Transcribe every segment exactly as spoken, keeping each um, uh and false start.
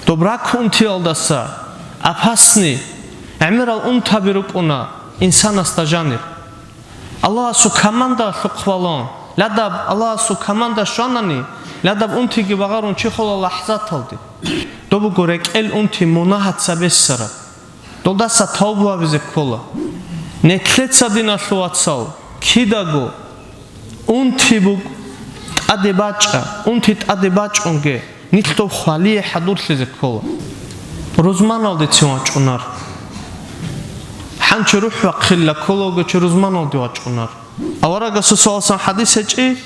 Доб рак унтиялдаса опасный гӀемерал унтаби рукӀуна инсанасда жанир. Аллагьасул командалъухъ балун, ладаб Аллагьасул команда щванани, ладаб унтиги багъарун чи хола лахӀзаталде. Доб буго рекӀел унти мунагьаца бессараб. Долдаса тавбу гьабизе ккола. Нилъеца, диналъул вацал, кидаго унти буг тӀаде бачӀа, унти тӀаде бачӀунги, нилъ доб хвалие хӀадурлъизе ккола. Рузманалдецин вачӀунар. ХӀанчи рухӀ вахъила кколаго чи рузманалде вачӀунар. Аварагасул саллаллагьу гӀалайгьи вассалам хӀадис гьечӀи,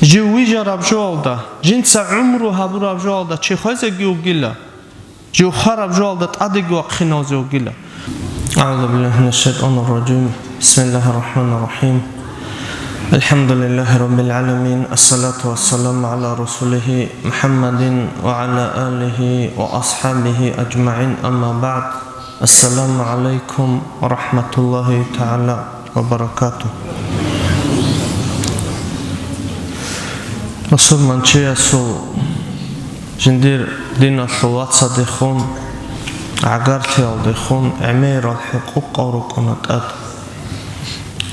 жив вижараб жоялда, жинца гӀумру гьабураб жоялда чи хвезеги вугила, жив хвараб жоялда тӀадеги вахъиналзе вугила. أعوذ بالله من الشيطان الرجيم. بسم الله الرحمن الرحيم. الحمد لله رب العالمين. الصلاة والسلام على رسوله محمد وعلى آله وأصحابه أجمعين. أما بعد. السلام عليكم ورحمة الله تعالى وبركاته. Мусулманчиясул жиндир диналъул вацадехун, гӀагарлъиялдехун гӀемерал хӀукъукъал рукӀуна тӀад.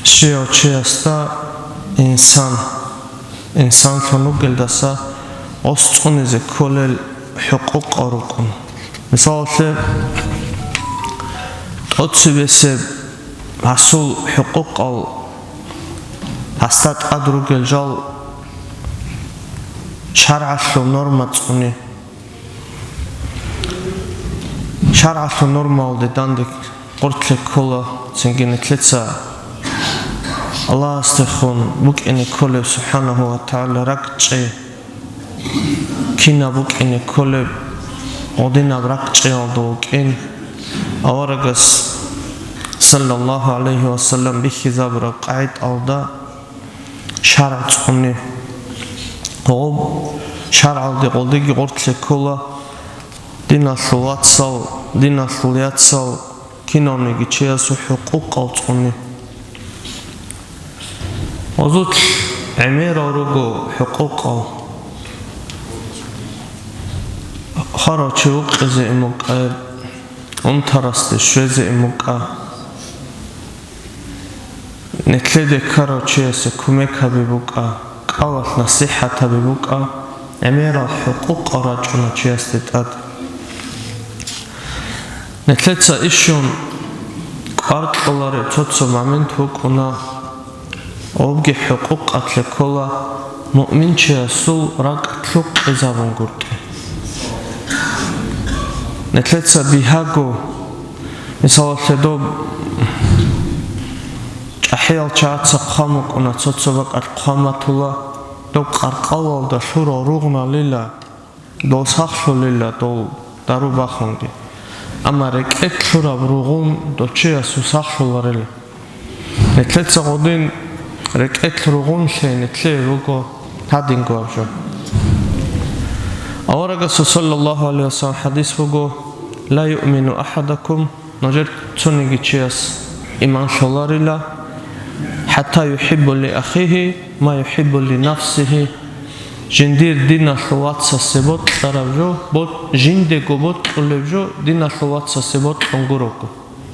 Щияв чиясда инсан, инсанлъун вугелдаса гъос цӀунизе кколел хӀукъукъал рукӀуна. Мисалалъе, тӀоцебесеб гьасул хӀукъукъал, гьасда тӀад ругел жал шаргӀалъул норма цӀуни. ШаргӀалъул нормалде данде гъорлъе ккола, цинги нилъеца Аллагьасдехун букӀине кколеб, субхӀанагьу ва тагӀала, ракӀчӀей. Кинаб букӀине кколеб, гъодинаб ракӀчӀеялда вукӀин, аварагас, саллаллагьу гӀалайгьи вассалам, бихьизабураб къагӀидаялда шаргӀ цӀуни. Гъоб шаргӀалде гъодиги гъорлъе ккола диналъул вацал, диналъул яцал, кинавниги чиясул хӀукъукъал цӀуни. Гъозулъ гӀемерал руго хӀукъукъал. Хварав чи вукъизе ин букӀа, унтарасде щвезе ин букӀа. Нилъеде ккарав чиясе кумек гьаби букӀа, кӀалалъ насихӀат гьаби букӀа, гӀемерал хӀукъукъал рачӀуна чиясде тӀад. Нилъеца ишун кӀвар кьолареб цо-цо момент вукӀуна, гъобги хӀукъукъалъе ккола муъминчиясул ракӀ лъукъизабунгутӀи. Нилъеца бигьаго, мисалалъе, доб чӀахӀиял чагӀаца хъван букӀуна, цо-цо бакӀалъ хъван батула, доб къаркъалалда лъурал ругъналила, дол сахлъулила, дол дару бахунги. Амма рекӀелъ лъураб ругъун дов чиясул сахлъуларила. Нилъеца гъодин рекӀелъ ругъунлъи нилъее руго гьадинго аб жо. Аварагасул, саллаллагьу гӀалайгьи вассалам, хӀадис буго: «Ла юъмину ахӀадукум», нужер цониги чияс иман лъоларила, «хӀатта юхӀибба ли ахихи ма юхӀибба ли нафсихи», жиндир диналъул вацасе бокьараб жо, бо-, жиндего бокьулеб жо диналъул вацасе бокьун гурого.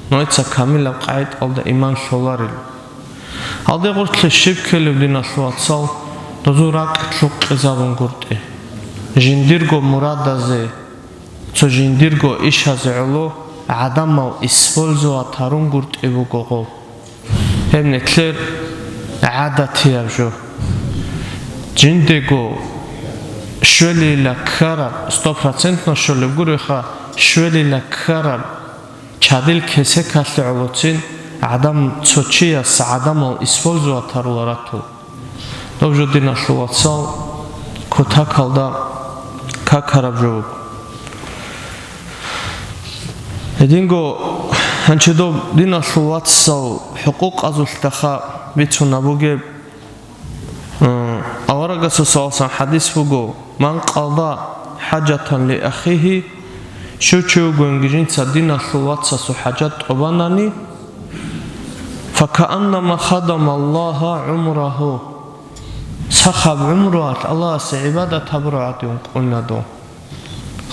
Нужеца камилаб къагӀидаялда иман лъоларила. Гьалде гъорлъе щиб ккелеб, диналъул вацал, дозул ракӀ лъукъизабунгутӀи. Жиндирго мурадазе, цо жиндирго ишазе гӀоло гӀадамал использовать гьарунгутӀи буго гъо. Гьеб нилъер гӀадатияб жо. Жиндего щвелила ккараб, стопроцентно щолеб гуреха, щвелила ккараб чадил кесекалъе гӀолоцин гӀадам, цо чияс гӀадамал использовать гьарула ратула. Доб жо, диналъул вацал, кутакалда какараб жо буго. Гьединго гьанчи доб диналъул вацал хӀукъукъазулъдаха бицунаб бугеб, м, аварагасул саллаллагьу гӀалайгьи вассалам хӀадис буго: «Ман къада хӀажатан ли ахихи», щив чи вугониги жинца диналъул вацасул хӀажат тӀубанани, «факааннама хадама Аллагьа гӀумрагьу», сахаб гӀумруялъ Аллагьасе гӀибадат гьабурав гӀадин ункъуна дов.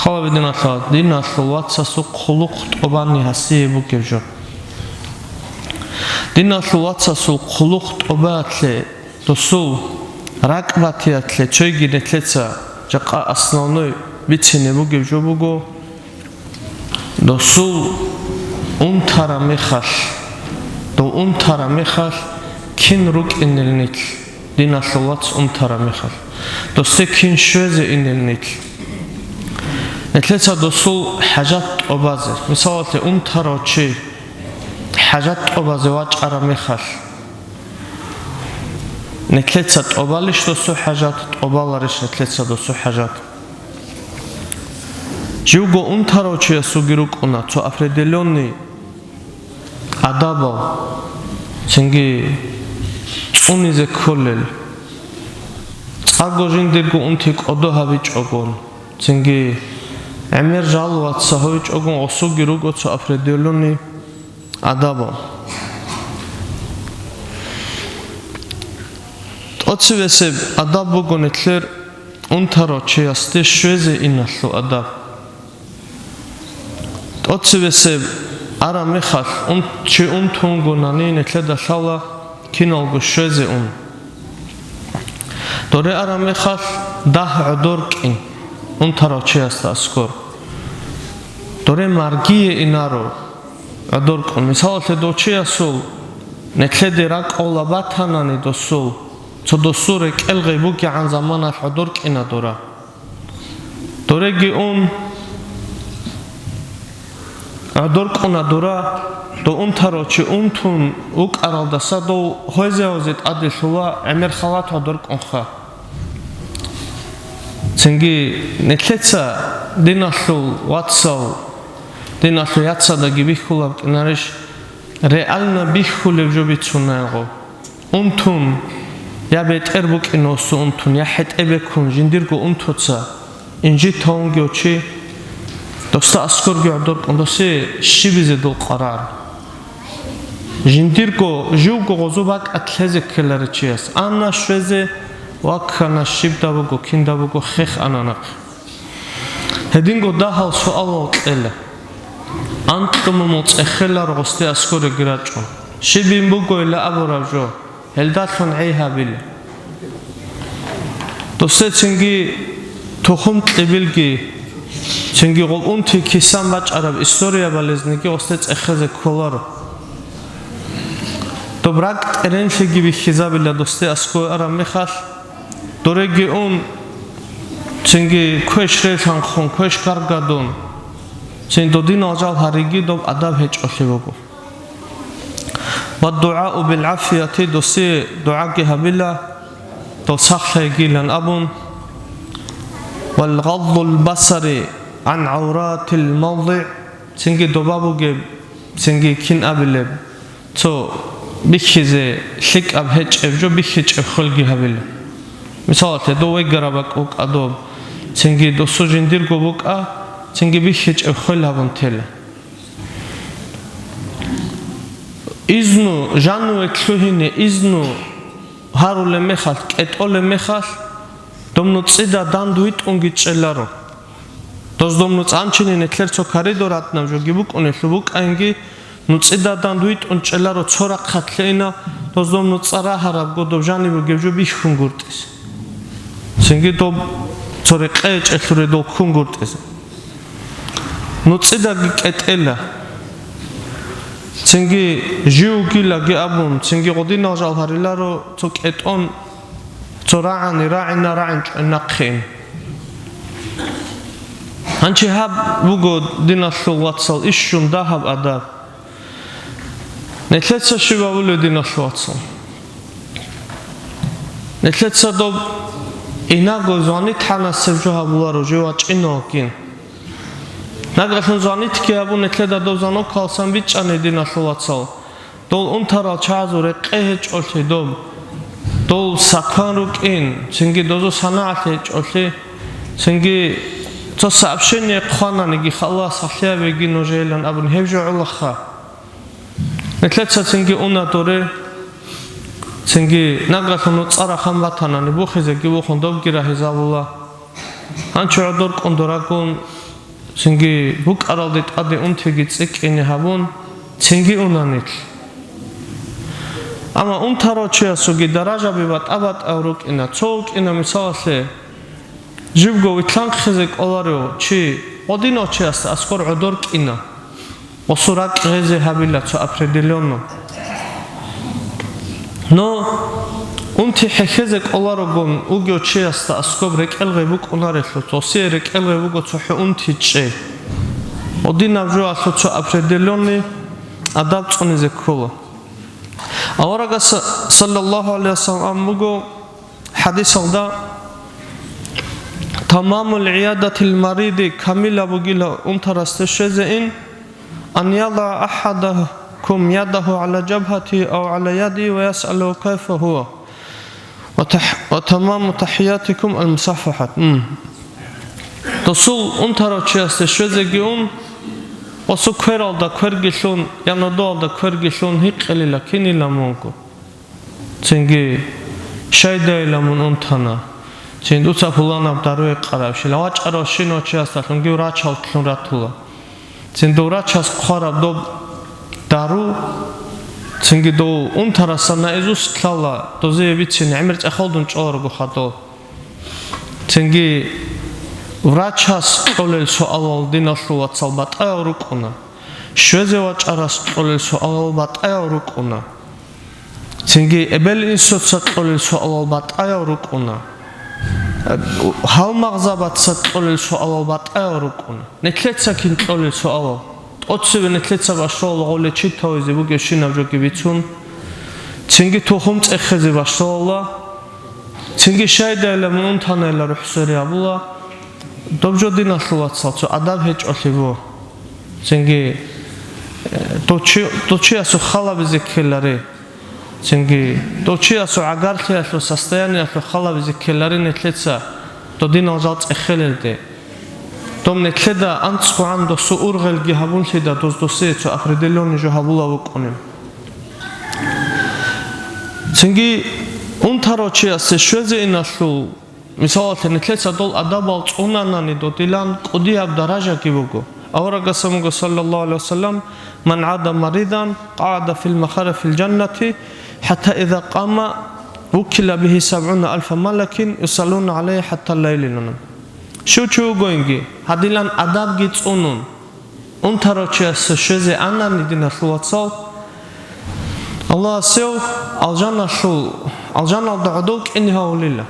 Хъалаби диналъул, диналъул вацасул хъулухъ тӀобани гьасие бугеб жо. Диналъул вацасул хъулухъ тӀобалъе, досул ракӀбатиялъе цойги нилъеца жакъа основной бицине бугеб жо буго, досул унтара мехалъ, дов унтара мехалъ кин рукӀинел нилъ. Диналъул вац унтара мехалъ, досде кин щвезе инел нилъ. Нилъеца досул хӀажат тӀобазе, мисалалъе, унтарав чи хӀажат тӀобазе вачӀара мехалъ, нилъеца тӀобалищ досу хӀажат, тӀобаларищ нилъеца досу хӀажат? Живго унтарав чиясулги рукӀуна цо определённый адабал, цинги цӀунизе кколел, цӀакъго жиндирго унти кӀодо гьабичӀогон, цинги гӀемер жал вацагьуйчӀогон гъосулги руго цо определённый адабал. ТӀоцебесеб адаб буго нилъер унтарав чиясде щвезе иналъул адаб. ТӀоцебесеб араб мехалъ ун-, чи унтунгунани нилъеда лъала киналго щвезе ун. Доре араб мехалъ дагь гӀодор кӀин унтарав чиясда аскор. Доре маргие инаро гӀодор кӀун. Мисалалъе, дов чиясул нилъеде ракӀула батанани досул, цо досул рекӀел гъей бугегӀан заманалъ гӀодор кӀина дора. Дореги ун, гӀодор кӀуна дора, дов унтарав чи унтун вукӀаралдаса дов гьозе-гьозе тӀаде лъула гӀемер халат гӀодор кӀунха. Цинги нилъеца, диналъул вацал, диналъул яцадаги бихьулеб букӀинарищ, реально бихьулеб жо бицунайго. Унтун, я бетӀер букӀин осу унтун, я хӀетӀе бекун жиндирго унтуца инжит тавунги чи, досда аскорги гӀодор кӀун, досе щибизе дол къарар. Жиндирго живго гъозу бакӀа лъезе ккеларичияс, анна щвезе ваккана, щибда буго, кинда буго, хех ананахъ. Гьединго дагьал суалал кьела. Анкьумумул цӀехелар гъосде аскореги рачӀун. Щибин бугойила абураб жо, гьелдалъун гӀей гьабила. Досецинги тухум кьибилги, цинги гъолъунти кисан бачӀараб историябализниги гъосде цӀехезе кколаро. Доб ракӀ тӀеренлъиги бихьизабила досде аскӀой араб мехалъ, дореги ун, цинги квеш релъанхъун, квеш гаргадун, цин додинал жал гьариги доб адаб гьечӀолъи буго. Ва дугӀау бил гӀафияти, досие дугӀаги гьабила, дов сахлъайгилан абун, вал гъаддул басари гӀан гӀавратил мавдигӀ, цинги доба бугеб, цинги кин абилеб, цо бихьизе лъикӀаб гьечӀеб жо бихьичӀеб хвелги гьабила. Мисалалъе, дов вегараб бакӀ букӀа доб, цинги досу жиндирго букӀа, цинги бихьичӀеб хвел гьабун тела. Изну, жаниве лъугьине изну гьарулеб мехалъ, кӀетӀолеб мехалъ, доб нуцӀида дандвитӀунги чӀеларо. Доз доб нуцӀанчине нилъер цо коридор гьатӀнаб жоги букӀунелъул букӀаинги, нуцӀида дандвитӀун чӀеларо цо рахъалъе ина, доз доб нуцӀа рагьарабго доб жаниб бугеб жо бихьун гуртӀизе. Цинги доб цо рекъее чӀелъуре дол ккун гуртӀизе. НуцӀидаги кӀетӀела. Цинги живгилаги абун, цинги гъодинал жал гьариларо цо кӀетӀон, цо рагӀани рагӀина, рагӀинчӀо нахъе ин. Гьанчи гьаб буго, диналъул вацал, ишщун дагьаб адаб. Нилъеца щиб абулеб, диналъул вацал? Нилъеца доб инаго звонит гьанасеб жо гьабуларо, жив вачӀинавгин. Нагагьлъун звонитги гьабун, нилъеда доб звонок хъалсан бичӀчӀани, диналъул вацал. Дол унтарал чагӀазул рекъе гьечӀолъи доб, дол сакан рукӀин, цинги дозул санагӀалъи гьечӀолъи, цинги цо сообщение хъвананиги, халас, сахлъияб бугин нужейлан абун, гьеб жо гӀолаха. Нилъеца цинги уна доре, цинги нагагьлъун нуцӀа рахан батанани, бухизеги бухун, добги рагьизабула. Гьанчо гӀодор кӀун дорагун, Цинги букӀаралде тӀаде унтиги цӀикӀкӀине гьабун, цинги уна нилъ. Амма унтарав чиясулги даражаби батӀа-батӀаял рукӀина. Цо вукӀина, мисалалъе, жибго вилълъанхъизе кӀоларев чи гъодинав чиясда аскӀор гӀодор кӀина. Гъосул ракӀ гъезе гьабила цо определённо. Но унти хӀехьезе кӀоларогун вугев чиясда аскоб рекӀел гъеб букӀунарелъул, досие рекӀел гъеб буго цохӀо унти чӀей. Гъодинаб жоялъул цо определённый адаб цӀунизе ккола. Аварагас, саллаллагьу гӀалайгьи вассалам, ан буго хӀадисалда: «Тамамул гӀиядатил мариди», камилаб бугила унтарасде щвезейин, «ан яда ахадукум ядагьу гӀала жабгьати ав гӀала яди ва ясъалу кайфа гьува, ва тах-, ва тамаму тахиятикум ал-мусафахат». М. Досул унтарав чиясде щвезеги ун, гъосул квералда кверги лъун, я нодоялда кверги лъун гьикъилила кинила мунго. Цинги, щайдайила мун унтана? Цин дуца пуланаб дару гьекъарабщила, вачӀарав щинав чиясдалъунги врачалъун ратула. Цин дов врачас хъвараб доб дару, цинги дов унтараса наизусть лъала, дозие бицин гӀемер цӀехолдун чӀоларого хадув. Цинги врачас кьолел суалал, диналъул вацал, батӀаял рукӀуна. Щвезе вачӀарас кьолел суалал батӀаял рукӀуна. Цинги эбел-инсуца кьолел суалал батӀаял рукӀуна. Гьалмагъзабаца кьолел суалал батӀаял рукӀуна. Нилъеца кин кьолел суалал? ТӀоцебе нилъеца башалла гъоле чи тавизе бугебщинаб жоги бицун. Цинги тухум цӀехезе башалла. Цинги щайдайила мун унтанайила рухӀ свере гьабула. Доб жо, диналъул вацал, цо адаб гьечӀолъи бу. Цинги, э, дов чи-, дов чиясул халабизе ккеларе. Цинги дов чиясул гӀагарлъиялъул состояниялъул халабизе ккеларе нилъеца додинал жал цӀехелелде. Доб нилъеда анцӀгогӀан досул ургъелги гьабунлъида доз досие цо определённый жо гьабула вукӀунеб. Цинги унтарав чиясе щвезеиналъул Мисалалъе, нилъеца дол адабал цӀунанани додилан кӀудияб даражаги буго. Аварагасан буго, саллаллагьу гӀалайгьи вассалам: «Ман гӀада маридан, къагӀада фил махари фил жаннати, хӀатта иза къама, вуккила бигьи сабгӀуна алфа малакин, юсаллуна гӀалайгьи хӀатта лайли», — лъуна. Щив чи вугониги, гьадилан адабги цӀунун, унтарав чиясе щвезе анани, диналъул вацал, Аллагьас гьев алжаналъул, алжаналда гӀодов кӀине гьавулила.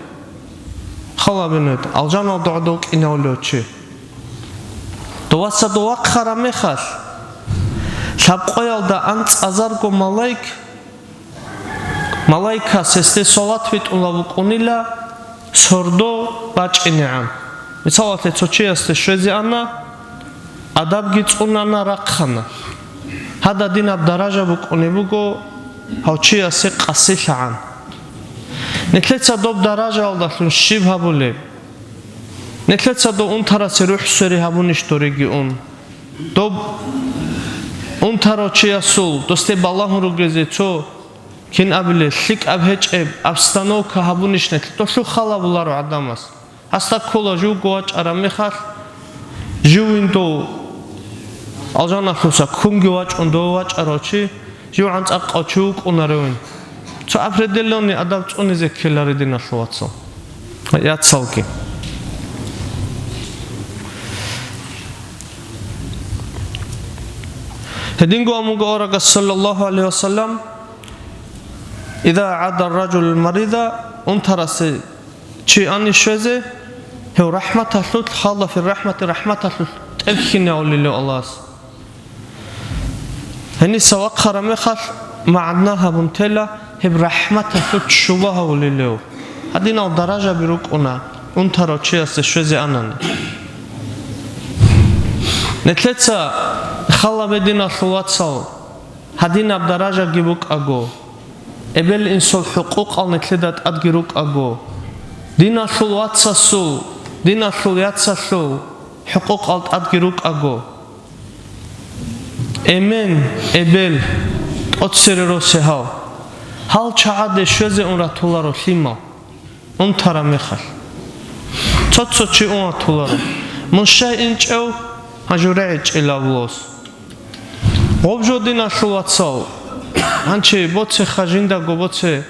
Халабе нугьеда, алжаналда гӀодов кӀине гьавулев чи. Доваса дов вахъараб мехалъ, лъабкъоялда анцӀазарго малаик, малаикас гьесде салат битӀулев вукӀунила сордо бачӀинегӀан. Мисалалъе, цо чиясде щвезе ана, адабги цӀунана, рахъана. Гьададинаб даража букӀунеб буго гьав чиясе къасилъагӀан. Нилъеца доб даражаялдалъун щиб гьабулеб? Нилъеца дов унтарасе рухӀ свере гьабунищ дореги ун? Доб унтарав чиясул досде балагьун ругезе цо, кин абилеб, лъикӀаб гьечӀеб обстановка гьабунищ нилъ? Долъул хал гьабуларо гӀадамас. Гьасда ккола, живго вачӀараб мехалъ, живин дов алжаналъуса ккунги вачӀун дов вачӀарав чи, жив гӀанцӀакъав чи вукӀунаревин. Цо определённый адаб цӀунизе ккеларе, диналъул вацал, яцалги. Гьединго амуго аварагас, саллаллагьу гӀалайгьи вассалам: «Иза гӀада ар-ражулул марида», унтарасе чи ани щвезе, гьев рахӀматалъулъ, хада фир рахӀмати, рахӀматалъулъ тӀерхьинавулилев Аллагьас. Гьениса вахъараб мехалъ, магӀна гьабун тела, гьеб рахӀматалъулъ щуба гьавулилев. Гьадинал даражаби рукӀуна унтарав чиясде щвезе анани. Нилъеца халабе, диналъул вацал, гьадинаб даражаги букӀаго, эбел-инсул хӀукъукъал нилъеда тӀадги рукӀаго, диналъул вацасул, диналъул яцалъул хӀукъукъал тӀадги рукӀаго, эмен, эбел, тӀоцере росегьал, гьал чагӀаде щвезе ун ратуларо лъимал. Унтараб мехалъ, цо-цо чи ун ватуларо. Мун щай инчӀев, мажурегӀичӀила авлос. Гъоб жо, диналъул вацал, гьанчи боцеха, жиндаго боце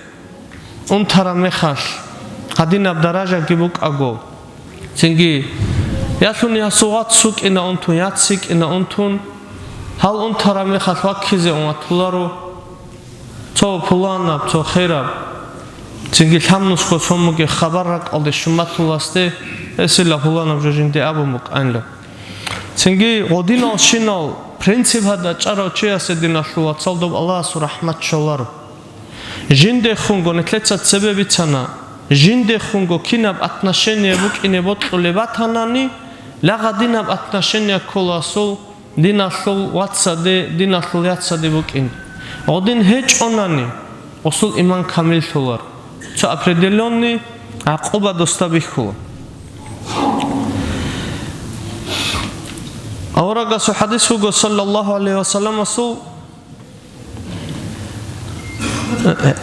унтараб мехалъ, гьадинаб даражаги букӀаго. Цинги, ялъуни гьасул вац вукӀина унтун, яц йикӀина унтун, гьал унтараб мехалъ ваккизе ун ватуларо. Цо пуланаб, цо хераб, цинги лъабнусго цо мугеб хабар ракӀалде щун батуласде, гьесила пуланаб жо жинде абун букӀанила. Цинги гъодиналщинал принцип гьада чӀарав чиясе, диналъул вацал, доб Аллагьасул рахӀмат щоларо. Жиндехунго нилъеца цебе бицана, жиндехунго кинаб отношение букӀине бокьулеб батанани, лагъадинаб отношение ккола асул диналъул вацаде, диналъул яцаде букӀин. Гъодин гьечӀонани, гъосул иман камиллъулар. Цо определённый гӀакъуба досда бихьула. Аварагасул хадис буго, саллаллаху гӀалайхи вассаламасул,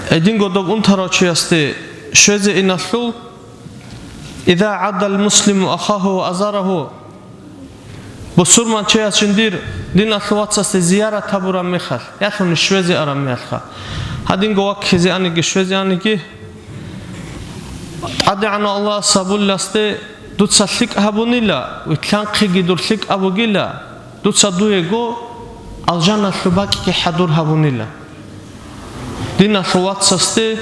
гьединго доб унтарав чиясде щвезе иналъул: «Иза гӀадал муслиму ахаху ва азараху», бусурманчияс жиндир диналъул вацасде зиярат гьабураб мехалъ, ялъуни щвезе араб мехалъха, гьадинго ваккизе аниги щвезе аниги, ТӀадегӀанав Аллагьас абуласде дуца лъикӀ гьабунила, вилълъанхъиги дур лъикӀ абугила, дуца дуего алжаналъул бакӀги хӀадур гьабунила. Диналъул вацасде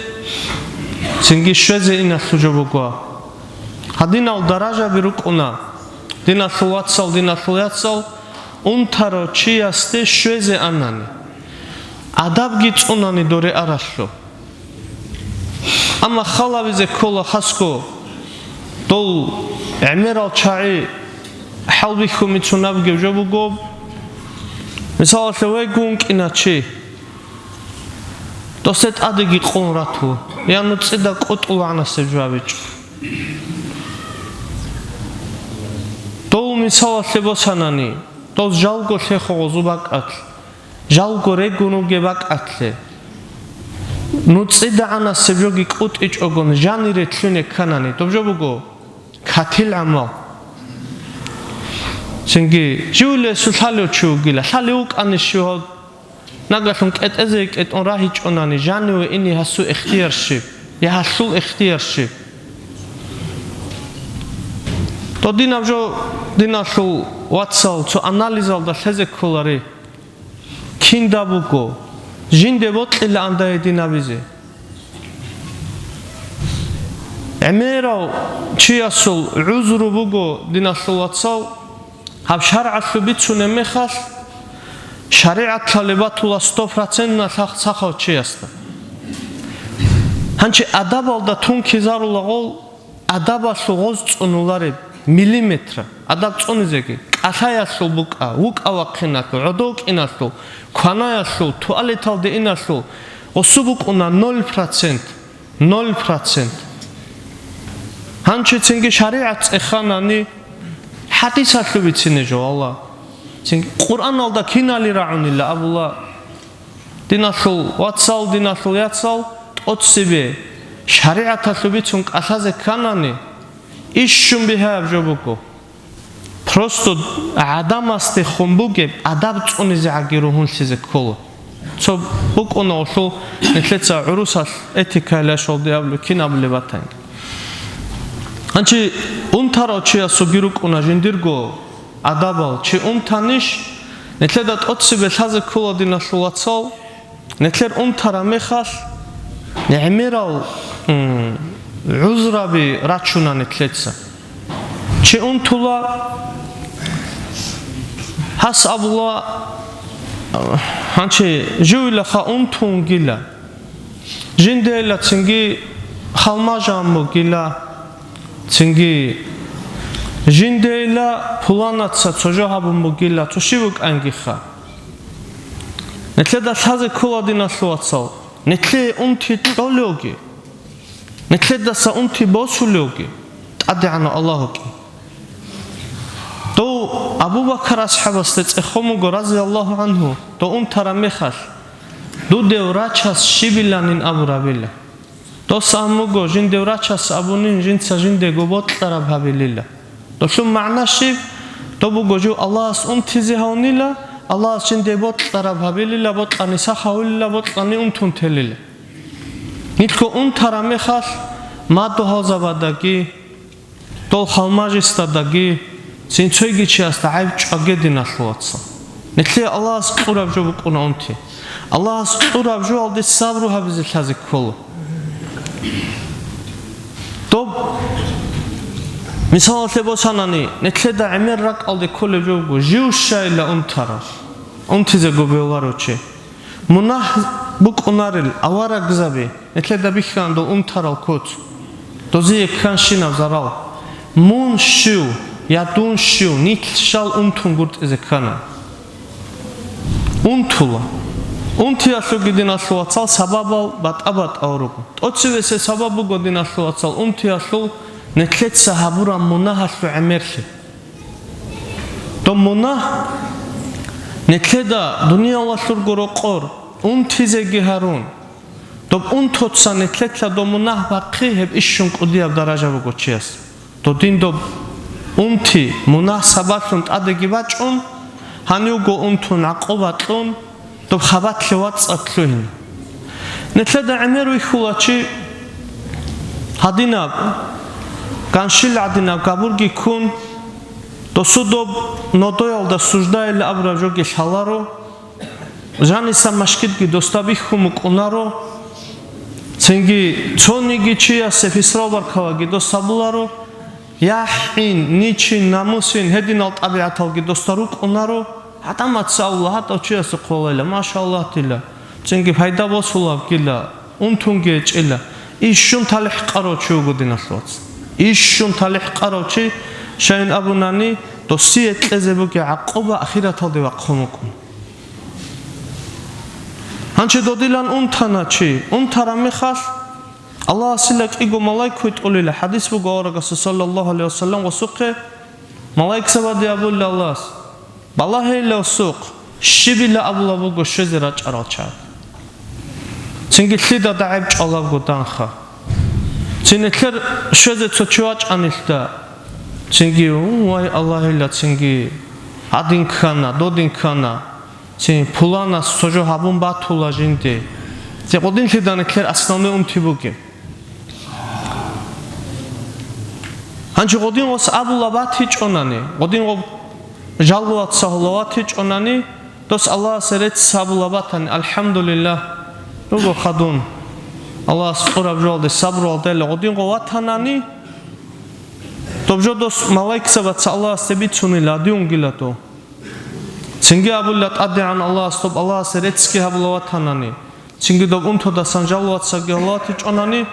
цинги щвезе иналъул жо буго. Гьадинал даражаби рукӀуна, диналъул вацал, диналъул яцал, унтарав чиясде щвезе анани, адабги цӀунани доре аралъу. Амма халавизе ккола хасго, дол гӀемерал чагӀи хӀалбихьун бицунаб гев жо буго. Мисалалъе, вегун кӀина чи, досде тӀадеги къун рату, я нуцӀида кӀутӀул вагӀнасеб жо абичӀо. Дов мисалалъе босанани, дов жалго лъехо гъозу бакӀалъ, жалго регун вугеб бакӀалъе, нуцӀидагӀанасеб жоги кӀутӀичӀогон жанире лъуне кканани, доб жо буго катил гӀамал. Цинги, живлесу лъалев чи вугила, лъалев вукӀани щив гьав, нагалъун кӀетӀезе кӀетӀун рагьичӀонани, жаниве ине гьасу ихтияр щиб, я гьалъул ихтияр щиб? Додинаб жо, диналъул вацал, цо анализалда лъезе кколари. Кинда буго, жинде бокьилаан дагье дин абизе. ГӀемерав чиясул гӀузру буго, диналъул вацал, гьаб шаргӀалъуб бицунеб мехалъ, шаригӀатлъалеб батула сто процентна сахав чиясда. Гьанчи адабалда тун ккезарулагъул, адабалъул гъоз цӀунулареб миллиметра, адаб цӀунизеги, кӀалъаялъул букӀа, вукӀа вахъиналъул, гӀодов кӀиналъул, кванаялъул, туалеталде иналъул, гъосу букӀуна ноль процент, ноль процент. Гьанчи цинги шаригӀат цӀеханани, хӀадисалъул бицине жо, валла. Цинги Къуръаналда кинали рагӀунила абула. Диналъул вацал, диналъул яцал, тӀоцебе шаригӀаталъуб бицун кӀалъазе кканани, ишщун бигьаяб жо буго. Просто гӀадамасде хун бугеб адаб цӀунизегӀаги ругьунлъизе ккола. Цо букӀуна улъул, нилъеца гӀурусалъ этикайилан щолдиаблу кин абулеб батанги. Гьанчи унтарав чиясулги рукӀуна жиндирго адабал. Чи унтанищ, нилъеда тӀоцебе лъазе ккола, диналъул вацал, нилъер унтараб мехалъ гӀемерал, м, гӀузраби рачуна нилъеца. Чи унтула, гьас абула, гьанчи живилаха унтунгила. Жиндейла цинги халмажан бугила, цинги жиндейла пуланаца цо жо гьабун бугила, цо щив вукӀангиха. Нилъеда лъазе ккола, диналъул вацал, нилъее унти кьолевги, нилъедаса унти босулевги, ТӀадегӀанав Аллагь вукӀин. Дов Абу Бакар асхӀабасде цӀехун буго, разияллагьу гӀангьу, дов унтараб мехалъ, дудев рачас щибиланин абурабила. Дос ан буго, жиндев рачас абунин, жинца жиндего бокьараб гьабилила. Долъун магӀна щиб? Доб буго жив Аллагьас унтизе гьавнила, Аллагьас жинде бокьараб гьабилила, бокьани сах гьавулила, бокьани унтун телила. Нилъго унтараб мехалъ, мадугьалзабадаги, дол халмажисдадаги, цин цойги чиясда гӀайб чӀваге, диналъул вацал. Нилъее Аллагьас кьураб жо букӀуна унти. Аллагьас кьураб жоялде сабру гьабизе лъазе ккола. Доб мисалалъе босанани, нилъеда гӀемер ракӀалде кколеб жо буго, жив щайила унтарал, унтизе гобевларо чи. Мунагь букӀунарел аварагзаби, нилъеда бихьана дол унтарал куц, дозие кканщинаб зарал. Мун щив, я дун щив, нилъ щал унтунгутӀизе ккана. Унтула. Унтиялъулги, диналъул вацал, сабабал батӀа-батӀал руго. ТӀоцевесеб сабаб буго, диналъул вацал, унтиялъул нилъеца гьабураб мунагьалъул гӀемерлъи. Доб мунагь нилъеда дуниялалъурго рокъор унтизеги гьарун, доб унтуца нилъеца доб мунагь бахъи, гьеб ищун кӀудияб даража буго чияс. Додин доб унти мунагь сабаблъун тӀадеги бачӀун, гьанивго унтун гӀакъуба кьун, доб хабалъе вацӀцӀад лъугьин. Нилъеда гӀемер вихьула чи гьадинаб, ганщил гӀадинаб габурги ккун, досу доб нодоялда суждаила абураб жоги лъаларо, жаниса машгидги досда бихьун букӀунаро, цинги цониги чиясе писрал баркалаги дос гьабуларо, яхӀин, ничин, намусин, гьединал тӀабигӀаталги досда рукӀунаро. ГӀадамаца абула, гьатӀав чиясе хъвалайила, машаллагьтила, цинги пайда босулабгила, унтунги гьечӀила. Ищун талихӀ къарав чи вуго, диналъул вацал. Ищун талихӀ къарав чи, щайин абунани, досие кьезе бугеб гӀакъуба ахираталде вахъун вукӀун. Гьанже додилан унтана чи, унтараб мехалъ, Аллагьасила кӀиго малайк витӀулила. ХӀадис буго аварагасул, саллаллагьу гӀалайгьи ва саллам, гъосухъе, малайкзабаде абула Аллагьас: «Балагьейила гъосухъ, щибила абулаб буго щвезе рачӀарал чагӀи. Цинги лъида дагӀеб чӀвалабго данха. Цин нилъер щвезе цо чи вачӀанилъда, цинги, вай, Аллагьила, цинги гьадин ккана, додин ккана». Цин пуланас цо жо гьабун батула жинде. Цин гъодинлъидал нилъер основной унти бугеб. Гьанже гъодин гъос абула батичӀонани, гъодин гъоб жалго ваца гьула ватичӀонани, дос Аллагьасе рецц гьабула батани, АлхӀамдулиллагь, руго хадун. Аллагьас кьураб жоялде сабруялдайила гъодин гъо ватанани, доб жо дос малайкзабаца Аллагьасде бицунила, дий унгила дов. Цинги абула ТӀадегӀан Аллагьас, доб Аллагьасе реццги гьабула ватанани, цинги доб унтудасан жал вацаги гьалатичӀонани,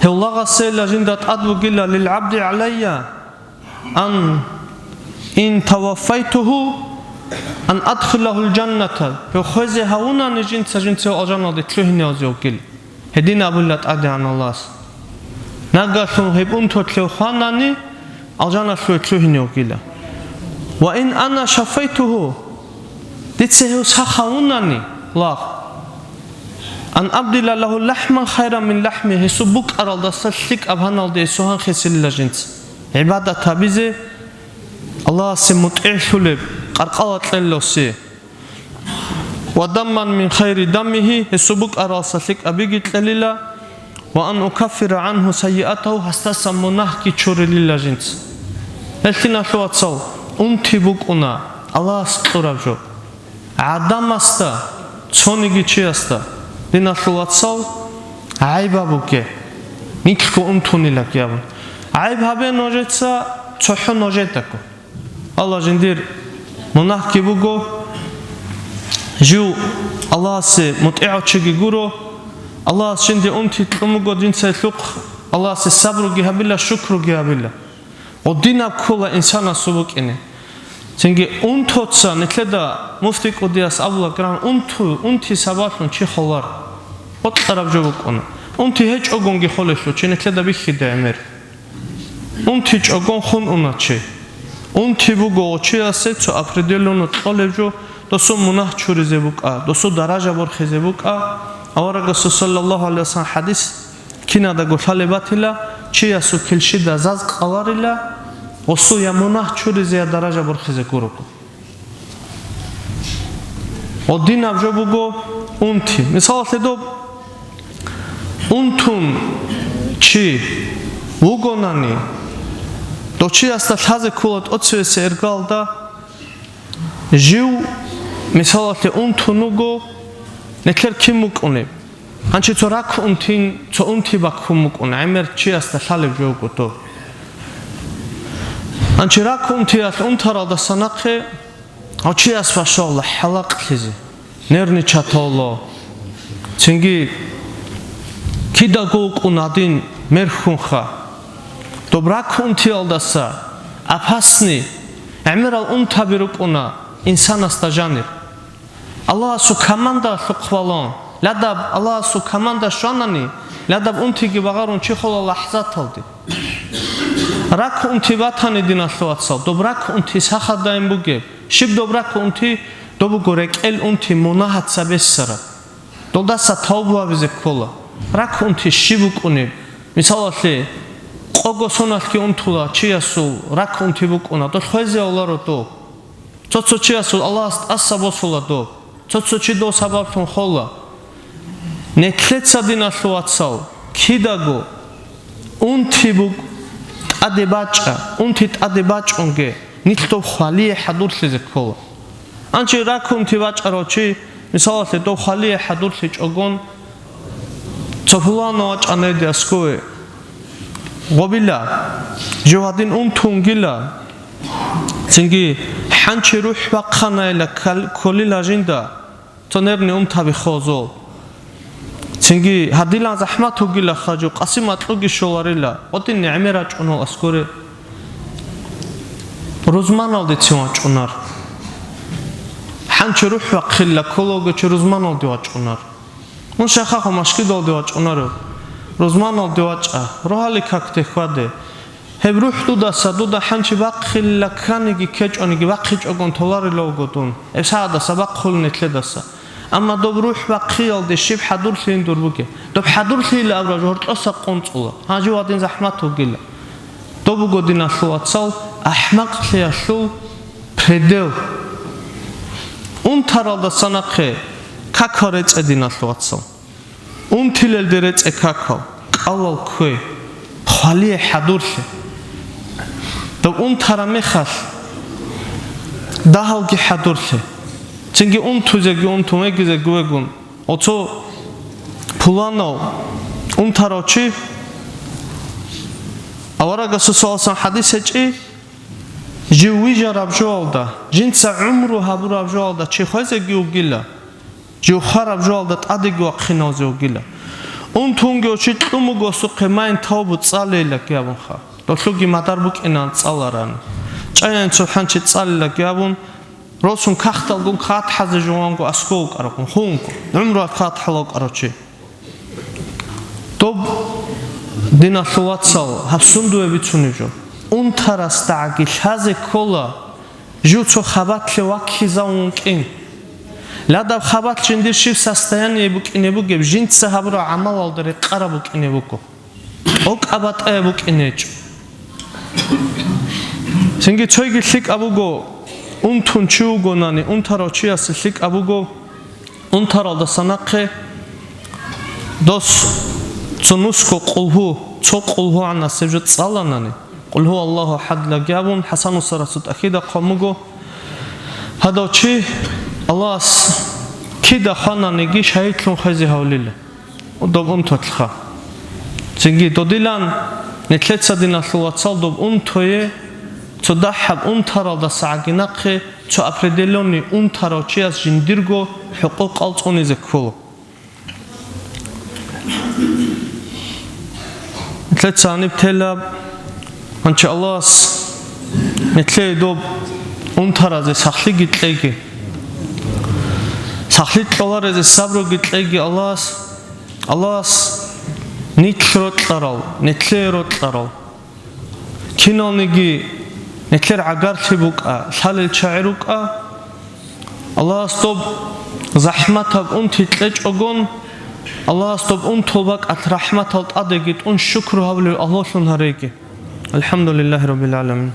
гьев лагъасейила жинда тӀад бугила: «Лил гӀабди гӀалайя ан ин таваффайтугьу ан адхилагьул жанната». Гьев хвезе гьавунани жинца, жинца алжаналде лъугьине вазе вугила. Гьедин абула ТӀадегӀан Аллагьас: «Нагагьлъун гьеб унтулъев хванани, алжаналъуве лъугьине вугила. Ва ин ана шаффайтугьу, дица гьев сах гьавунани, лагъ, ан абдила лагьу лахӀман хайран мин лахӀми, гьесул букӀаралдаса лъикӀаб гьаналде гьесул гьанхъесилила жинца гӀибадат гьабизе, Аллагьасе мутӀигӀлъулеб къаркъала кьелалъе». «Ва дамман мин хайри даммигьи», гьесул букӀаралса лъикӀабиги кьелила, «ва ан укаффира гӀангьу саййиатагьу», гьасдасан мунагьги чурилила жинца. Гьелъиналъул вацал, унти букӀуна Аллагьас кьураб жо. ГӀадамасда, цониги чиясда, диналъул вацал, гӀайб гьабуге, нилъго унтунилаги абун. ГӀайб гьабе нужеца цохӀо нужедаго. Аллагь, жиндир мунагьги буго, жив Аллагьасе мутӀигӀав чиги гуро, Аллагьас жинде унти кьун буго, динцайилъухъ Аллагьасе сабруги гьабила, шукруги гьабила. Гъодинаб ккола инсанасул букӀине. Цинги унтуца нилъеда муфти кӀудияс абулагран, унту, унти сабаблъун чи холар. Бокьараб жо букӀуна. Унти гьечӀогонги холелъул чи нилъеда бихьида гӀемер. УнтичӀогон хун уна чи. Унти буго гъочиясе цо определенно кьолеб жо, досул мунагь чуризе букӀа, досул даража борхизе букӀа. Аварагасул саллаллагьу гӀалайгьи вассалам хӀадис кинадаго лъалеб батила, чиясул килщида заз къаларила, гъосул я мунагь чуризе, я даража борхизе гурого. Гъодинаб жо буго унти. Мисалалъе, доб унтун чи вугонани, дов чиясда лъазе ккола тӀоцевесеб эргалда, жив, мисалалъе, унтун вуго, нилъер кин вукӀунеб? Гьанчи цо ракӀ унтин, цо унти баккун букӀун, гӀемер чиясда лъалеб жо буго доб. Гьанчи ракӀ унтиялъ унтаралдаса нахъе гьав чияс башалла хӀалакълъизе, нервничать гьавула. Цинги кидаго вукӀун гьадин мерхьунха. Доб ракӀ унтиялдаса опасный, гӀемерал унтаби рукӀуна инсанасда жанир. Аллагьасул командалъухъ балун, ладаб Аллагьасул команда щванани, ладаб унтиги багъарун чи хола лахӀзаталде. РакӀ унти батани, диналъул вацал, доб ракӀ унти сахадайин бугеб. Щиб доб ракӀ унти? Доб буго рекӀел унти, мунагьаца бессараб. Долдаса тавбу гьабизе ккола. РакӀ унти щиб букӀунеб? Мисалалъе, къого соналъги унтула чиясул ракӀ унти букӀуна, дол хвезе авларо доб. Цо-цо чиясул Аллагьас тӀаса босула доб, цо-цо чи дов сабаблъун хола. Нилъеца, диналъул вацал, кидаго унти буг-, тӀаде бачӀа, унти тӀаде бачӀунге, нилъ дов хвалие хӀадурлъизе ккола. Гьанчи ракӀ унти бачӀарав чи, мисалалъе, дов хвалие хӀадурлъичӀогон, цо пуланав вачӀана гьедин аскӀове. Гъобила, жив гьадин унтунгила, цинги хӀанчи рухӀ бахъанайила кал-, кколила жинда, цо нервный унтаби хозул. Цинги гьадилан захӀмат вугилаха, жив къаси макьуги щоларила, гъодин гӀемер рачӀунал аскӀоре. Рузманалдецин вачӀунар. ХӀанчи рухӀ бахъила кколаго чи рузманалде вачӀунар. Мун шайхахъа машгидалде вачӀунаро, рузманалде вачӀа, рогьалил какде хьваде. Гьеб рухӀ дудаса, дуда хӀанчи бахъила кканиги ккечӀониги бахъичӀогон толарила вуго дун, гьеб сагӀатдаса бахъулин нилъедаса. Амма доб рухӀ бахъиялде щиб хӀадурлъи гьиндур бугеб? Доб хӀадурлъийилан абураб жо гьоркьоса къунцӀула, гьанже гьадин захӀмат вугила. Доб буго, диналъул вацал, ахӀмакълъиялъул предел. Унтаралдаса нахъе какал рецӀе, диналъул вацал. Унтилелде рецӀе какал, кӀалал ккве, хвалие хӀадурлъе. Доб унтараб мехалъ дагьалги хӀадурлъе. Цинги унтузеги унтун, вегизеги вегун. Оцо пуланав унтарав чи, аварагасул саллаллагьу гӀалайгьи вассаллам хӀадис гьечӀи, жив вижараб жоялда, жинца гӀумру гьабураб жоялда чи хвезеги вугила, жив хвараб жоялда тӀадеги вахъиналзе вугила. Унтунги чи кьун буго сухъе, майин тавбу цӀалейилаги абунха. Долъуги мадар букӀинан цӀаларан. ЧӀаян цо хӀанчи цӀалилаги абун, росун кагъталгун катхӀазе жугьанго аскӀов вукӀарагун, хунго, гӀумруялъ катхӀалав вукӀарав чи. Доб, диналъул вацал, гьаб сундуе бицунеб жо. УнтарасдагӀаги лъазе ккола, жив цо хабалъе ваккизавун вукӀин. Ладаб хабалъ жиндир щиб состояние букӀине бугеб, жинца гьабураб гӀамалалда рекъараб букӀине буго. ТӀокӀаб батӀаяб букӀине гьечӀо. Цинги цойги лъикӀаб буго, унтун чи вугонани, унтарав чиясе лъикӀаб буго, унтаралдаса нахъе дос цо нусго къулгьу, цо къулгьу гӀанасеб жо цӀаланани, къулгьу Аллагьу ахӀадлаги абун, ХӀасанул Басриясул тӀахьида хъван буго, гьадав чи Аллагьас кида хвананиги шагьидлъун хвезе гьавлила. Доб унтулъха. Цинги додилан, нилъеца, диналъул вацал, доб унтуе, цо дагьаб унтаралдаса гӀаги нахъе цо определённый унтарав чияс жиндирго хӀукъукъал цӀунизе ккола. Нилъеца гьаниб телаб, гьанчи Аллагьас нилъее доб унтаразе сахлъиги кьеги. Сахлъи кьоларезе сабруги кьеги Аллагьас, Аллагьас нилъ рокьарал, нилъее рокьарал. Киналниги нилъер гӀагарлъи букӀа, лъалел чагӀи рукӀа, Аллагьас доб захӀматаб унти кьечӀогон, Аллагьас доб унтул бакӀалъ рахӀматал тӀадеги тӀун шукру гьабулев агьлулъун гьареги. АлхӀамдулиллагьи раббил гӀаламин.